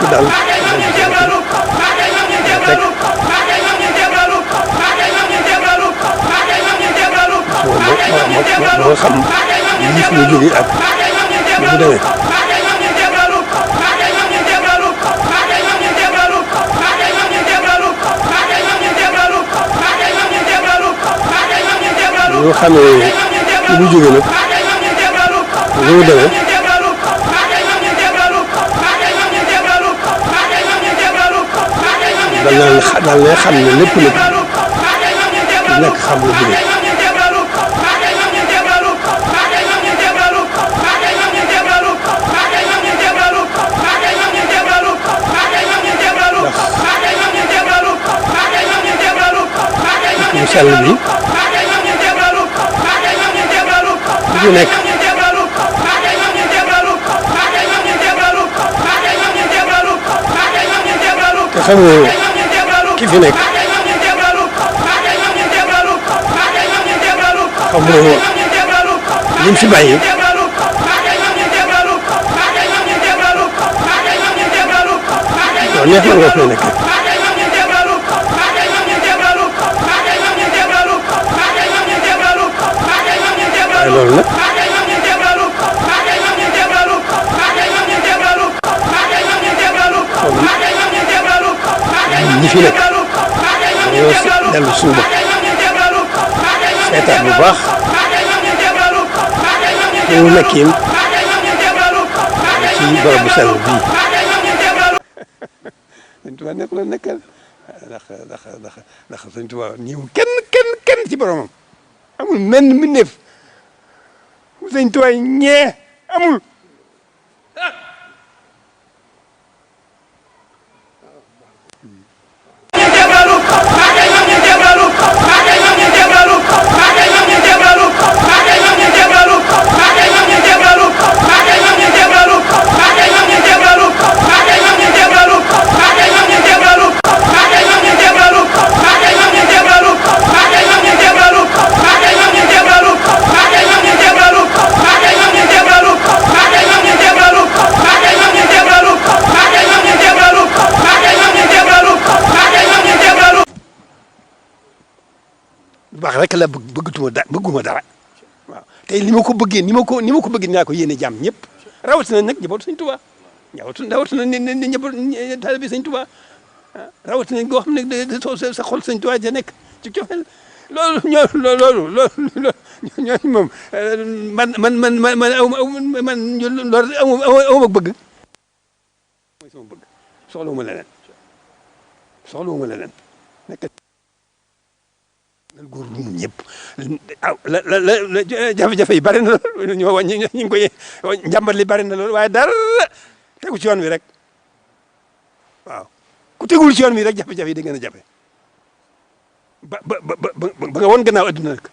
lépp daal teg moo xam lii fi mu jógee ak ni mu demee. yoo xam ne ni mu jógee nag ni mu demee daal lay xam ne lépp nag nekk xam la jógee. mu sell bi bu ci nekk te xam nga ki fi nekk xam nga li mu fi bàyyi neex na nga fi nekk. waaye loolu nag ñi fi nekk dañoo dellu suñu bopp seetaat bu baax ñu nekkin ci barab bu sell bii. Sëñ Tuubaa nekk la nekkal ndax Sëñ Tuubaa ñëwul kenn ci boromam amul menn mbindeef Sëñ Tuubaa ñee amul. baax rek la bëgguma dara waaw tey ni ma ko bëggee ni ma ko bëggee dinaa ko yéene jàmm ñëpp rawatina nag njabootu Sëñ Tuubaa rawatina ne njaboot taalibe Sëñ Tuubaa rawatina goo xam ne sa xol Sëñ Tuubaa ja nekk ci cofeel loolu ñooñu moom man loolu aw ma bëgg mooy sama bëgg soxlawuma leneen nekk góor lu ñëpp jafe-jafe yi bari na lool ñoo wàññi ñu ngi koy njàmbat li bari na lool waaye dara tegu ci yoon wi rek waaw ku tegul ci yoon wi rek jafe-jafe yi da ngeen a jafe ba nga woon gannaaw adduna rek